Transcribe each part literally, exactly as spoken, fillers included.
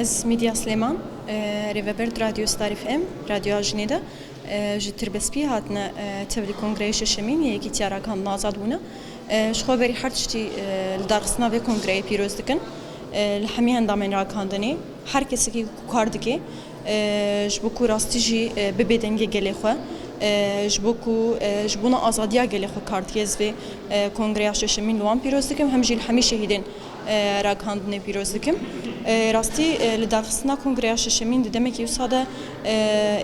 Ez Mîdya Silêman, e, rêveber di Radyo Star F M, Radyoya Jinê de, e, ji Tirbespî hatine, e, tevlî Kongreyê Şeşemîn yê Yekîtiya Ragihandina Azad bûne. E, ji xwe berî her tiştî, e, li darxistina vê kongreyê pîroz dikin. E, li hemî endamên ragihandinê, her kesekî ku kar dike, e, ji bo ku rastî jî, e, bibe dengê gelê xwe, e, ji bo ku, e, ji bona azadiya gelê xwe kar dike, ez vê, e, kongreya şeşemîn li wan pîroz dikim, hem jî li hemî şehîdên, e, ragihandinê pîroz dikim. E, rastî, e, li darxistina kongreya şeşemîn di demekî wisa de, e,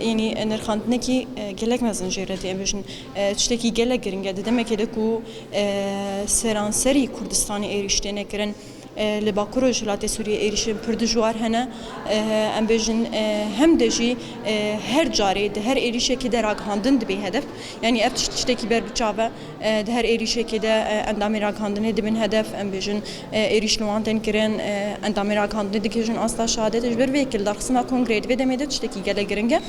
yanî nirxandinekî, e, gelek mezin jê re tê. Em bêjin, e, tiştekî gelek giring e. Di demekê de ku, e, seranserî Kurdistanê êrîş têne kirin, e, li Bakur û Rojhilatê Sûriyê êrîşên pir dijwar hene. E, em bêjin, e, hem de jî, e, her carê di her êrîşekê de ragihandin dibê hedef. Yanî ev tişt-, tiştekî ber bi çav e. E, di her êrîşekê de, e, endamên ragihandinê dibin hedef, em bêjin, e, êrîş li wan tên kirin, e, endamên ragihandinê dikêjin asta şehadetê. Ji ber vê yekê li darxistina kongreyê di vê demê de tiştekî gelek giring e.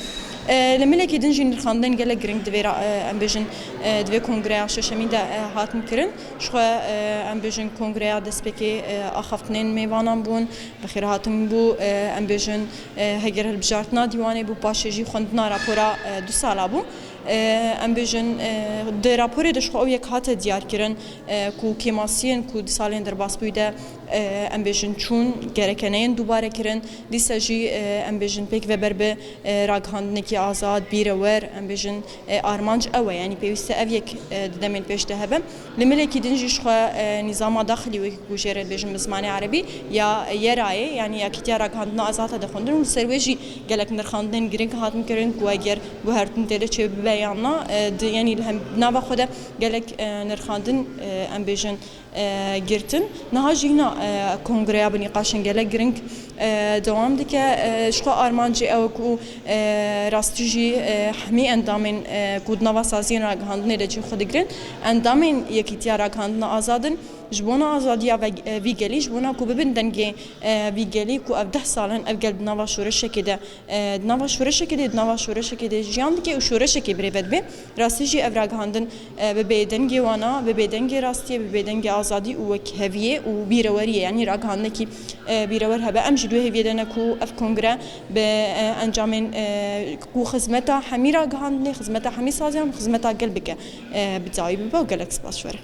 E, li milekî din jî nirxandinên gelek giring di vê ra-, e, em bêjin, e, di vê kongreya şeşemîn de, e, hatin kirin. Ji xwe, e, em bêjin kongreya destpêkê, e, axaftinên mêvanan bûn, bi xêr hatin bû, e, em bêjin, e, heger hilbijartina dîwanê bû, paşê jî xwendina rapora, e, du sala bû. E, em bêjin, e, di raporê de ji xwe ew yek hate diyar kirin, e, ku kêmasiyên ku di salên derbasbûyî de, e, em bêjin çûn, gereke neyên dubare kirin. Dîsa jî, e, em bêjin pêk ve ber bi, e, ragihandinekî azad, bîrewer, em bêjin, e, armanc ew e, yanî pêwîst e ev yek, e, di demên pêş de hebe. Li milekî din jî ji xwe, e, nîzama daxilî wekî ku jê re dibêjin bi zimanê erebî ya YERA'yê, yanî Yekîtiya Ragihandina Azad e, dixwendin û li ser wê jî gelek nirxandinên girîng hatin kirin ku eger guhertin tê de çêbibe yan na, e, di, yanî li hem nava xwe de gelek, e, nirxandin, e, em bêjin, e, girtin. Niha jî hîna, e, kongreya bi nîqaşên gelek girîng, e, dewam dike. E, ji xwe armancê ew e ku, e, rastî jî, e, hemî endamên, e, ku di nava saziyên ragihandinê de cihê xwe digirin, endamên Yekîtiya Ragihandina Azad in, ji bona azadiya ve-, e, vî gelî, ji bona ku bibin dengê, e, vî gelî ku ev deh sal in ev gel di nava şoreşekê de, e, di nava şoreşekê de, di nava şoreşekê de jiyan dike û şoreşekê birêve dibe. Rastî jî ev ragihandin, e, bi bêdengê wana, bi bêdengê rastiyê, bi bêdengê azadî û wekheviyê û bîreweriyê, yanî ragihandinekî, e, bîrewer hebe. Em jî li wê hêviyê de ne ku ev kongre bi, e, encamên, e, ku xizmeta hemî ragihandinê, xizmeta hemî saziyan, xizmeta gel bike, e, bi dawî bibe û gelek spas ji we re.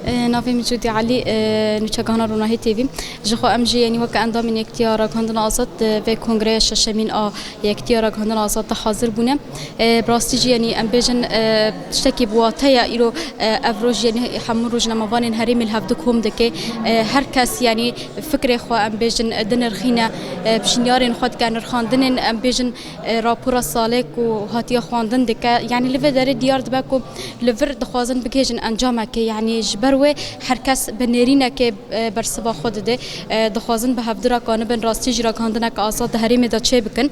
E, navê min Cûdî Elî, e, nûçegihana Ronahî T V. Ji xwe em jî, yanî weke endamên Yekîtiya Ragihandina Azad, e, vê kongreya şeşemîn a Yekîtiya Ragihandina Azad de hazir bûne. E, bi rastî jî, yanî em bêjin, e, tiştekî bi wate ye îro, e, ev roj, yanî hemû rojnamevanên herêmê li hev du kom dike. E, her kes, yanî fikrê xwe, em bêjin, dinirxîne, e, pişniyarên xwe dike, nirxandinên, em bêjin, e, rapora salê ku hatiye xwendin dike. Yanî li vê derê diyar dibe ku li vir dixwazin bigihêjin encamekê. Yanî ji ber wê her kes bi nêrînekê, e, bersiva xwe dide. E, dixwazin bi hevdira kanibin rastî jî ragihandineke azad di herêmê de çêbikin.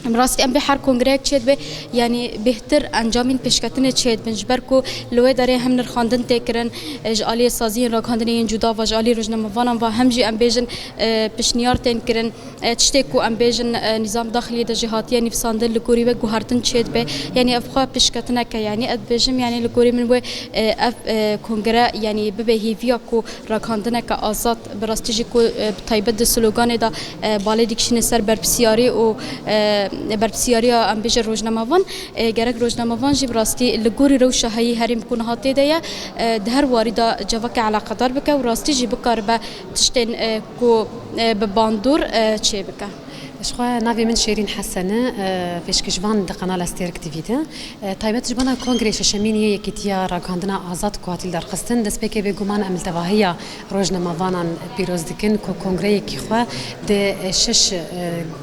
Em rastî em bê her kongreyek çêdibe, yanî bêhtir encamên pêşketinê çêdibin. Ji ber ku li wê derê hem nirxandin tê kirin, e, ji aliyê saziyên ragihandinê yên cuda ve, ji alî rojnamevanan ve, hem jî em bêjin, e, pişniyar tên kirin. E, tiştê ku em bêjin, e, nîzam daxiliyê de jî hatiye nivîsandin, li gorî wê guhertin çêdibe. Yanî ev xwe pêşketineke, yanî ez dibêjim, yanî li gorî min wê, e, ev, e, kongre, yanî bibe hêviya ku ragihandineke azad, bi rastî jî ku, e, bi taybet di sloganê de, e, balê dikişîne ser berpirsiyarî û, e, berpirsiyariya, em bêjin, rojnamevan, e, gerek rojnamevan jî bi rastî li gorî rewşa heyî herêm ku niha tê de ye, e, di her warî de cevakê eleqedar bike û rastî jî bikaribe tiştên, e, ku, e, bi bandor, e, çêbike. Ji xwe navê min Şêrîn Hesen e, e, pêşkêşvan di Qenala Stêrk T V de. E, taybet ji bona Kongrê Şeşemîn yê Yekîtiya Ragihandina Azad ku hatî lidarxistin, destpêkê bêguman em li tevahiya rojnamevanan pîroz dikin ku kongreyekî xwe di, e, şeş, e,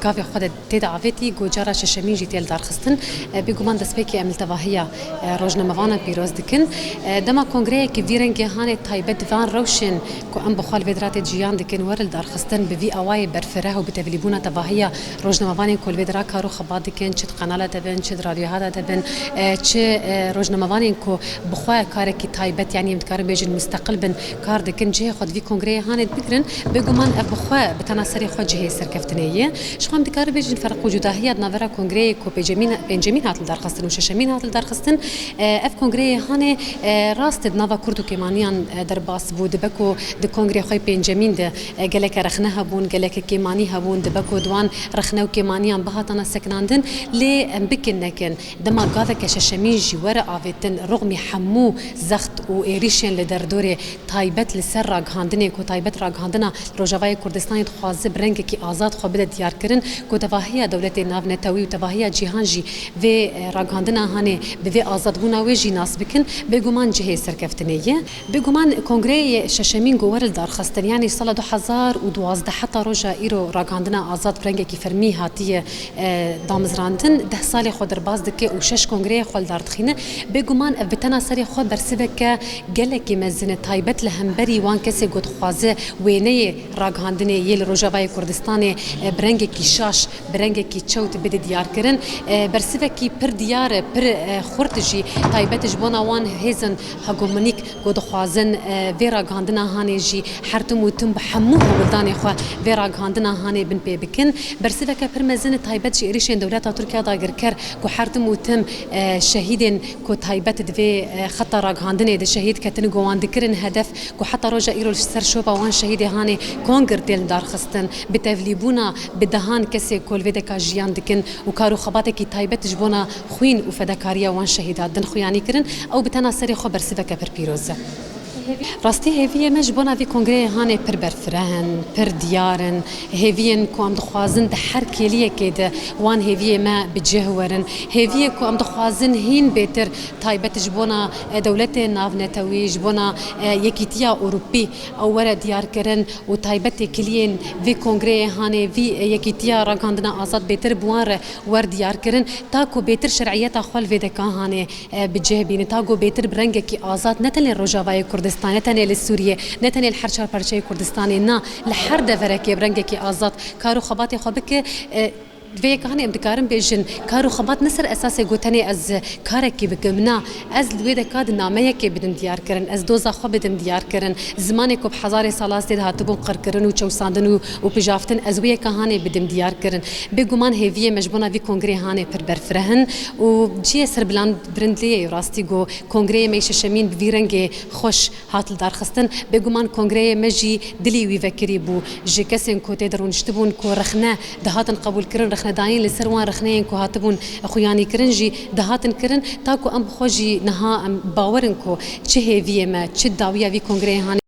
gavê xwe de tê de avêtî, ku cara şeşemîn jî tê lidarxistin. E, bêguman destpêkê em li tevahiya, e, rojnamevanan pîroz dikin. E, dema kongreyekî vî rengê hanê taybet van rewşên ku em bi xwe li vê diratê ciyan dikin were lidarxistin, bi vî awayê berfireh û bi tevlîbûna tevahiya rojnamevanên ku li vê dira kar û xebat dikin, çi di qenala de bin, çi di radyoya de bin, e, çi, e, rojnamevanên ku bi xwe karekî taybet, yanî em dikarin bêjin musteqil bin, kar dikin, cihê xwe di vî kongreyê hanê bigrin, bêguman ev bi xwe, bi tena serê xwe cihê serkeftinê ye. Ji xwe em dikarin bêjin ferq û cudahiya di navbera kongreyê ku pêncemîn, pêncemîn hat lidarxistin û şeşemîn hat lidarxistin, e, ev kongreyê hanê, e, rast e di nava Kurd û Kêmaniyan, e, derbas bû. Dibe ku di kongrê xwe pêncemîn de, e, geleke rexne hebûn, gelek kêmanî hebûn, dibe ku di wan rexne û kêmaniyan bihatana sekinandin, lê em bikin nekin, dema gaveke şeşemîn jî were avêtin, rixmî hemû zext û êrîşên li derdorê taybet li ser ragihandinê, ku taybet ragihandina Rojavayê Kurdistanê dixwaze bi rengekî azad xwe bide diyarkirin, ku tevahiya dewletê navnetewî û tevahiya cîhan jî vê, e, ragihandina hanê bi vê azadbûna wê jî nas bikin, bêguman cihê serkeftinê ye. Bêguman kongreyê şeşemîn ku were lidarxistin, yanî sala du hezar û duwazdeh heta roja îro ragihandina azad bi rengekî fermî hatiye, e, damizrandin, deh salê xwe derbas dike û şeş kongreyê xwe li dar dixîne. Bêguman ev bi tena serê xwe bersiveke gelekî mezin e, taybet li hemberî wan kesê ku dixwaze wêneyê ragihandinê yê li Rojavayê Kurdistanê, e, bi rengekî şaş, bi rengekî çewt bide diyarkirin. E, bersivekî pir diyar e, pir, e, xurt jî, taybet ji bona wan hêzên hegemonîk ku dixwazin, e, vê ragihandina hanê jî her tim û tim bi hemû hewldanê xwe vê ragihandina hanê binpê bikin. Bersiveke pir mezin e taybet ji êrîşên dewleta Tirkiya dagirker ku her tim û tim, e, şehîdên ku taybet di vê, e, xeta ragihandinê de şehîd ketin ku wan dikirin hedef, ku heta roja îro li ser şova wan şehîdê hanê kongr tên lidarxistin, bi tevlîbûna bi dehan kesê ku li vê deka jiyan dikin û kar û xebatekî taybet ji bona xwîn û fedakariya wan şehîda din xuyanî kirin, ew bi tena serê xwe bersiveke pir pîroz e. Rastî hêviyê me ji bona vî kongreyê hanê pir berfireh in, pir diyar in. Hêviyên ku em dixwazin di her kêliyekê de wan hêviyê me bi cih werin. Hêviyê ku em dixwazin hîn bêtir taybet ji bona, e, dewletên navnetewî, ji bona, e, Yekîtiya Ewropî ew were diyarkirin û taybetê kiliyên vê kongreyê hanê vî, e, Yekîtiya Ragihandina Azad bêtir bi wan re wer diyarkirin, ta ku bêtir şer'iyeta xwe li vê deka hanê, e, bi cih bînin, ta ku bêtir bi rengekî azad ne tenê Rojavayê Kurdistanê, ne tenê li Sûriyê, ne tenê li her çar parçeyê Kurdistanê, na, li her deverekê bi rengekî azad kar û xebatê xwe bike. E, Vê yeka hanê em dikarin bêjin, kar û xebat ne ser esasê ku tenê ez karekî bikim, na, ez li wê deka de nameyekê bidim diyarkirin, ez doza xwe bidim diyarkirin, zimanê ku bi hezarê sala ez tê de hatibûm qirkirin û çewsandin û, û pijaftin, ez wê yeka hanê bidim diyarkirin. Bêguman hêviyê me ji bona vî kongreyê hanê pir berfireh in û cihê serbilandbirindiyê ye rastî ku kongreyê me yê şeşemîn bi vî rengê xweş hat lidarxistin. Bêguman kongreyê me jî dilî wî vekirî bû. Ji kesên ku tê de rûniştibûn ku rexne dihatin qebûlkirin, rexnedayîn li ser wan rexneyên ku hatibûn xuyanîkirin jî dihatin kirin, ta ku em bi xwe jî niha em bawer in ku çi hêviyê me, çi dawiya vî kongreyê hanê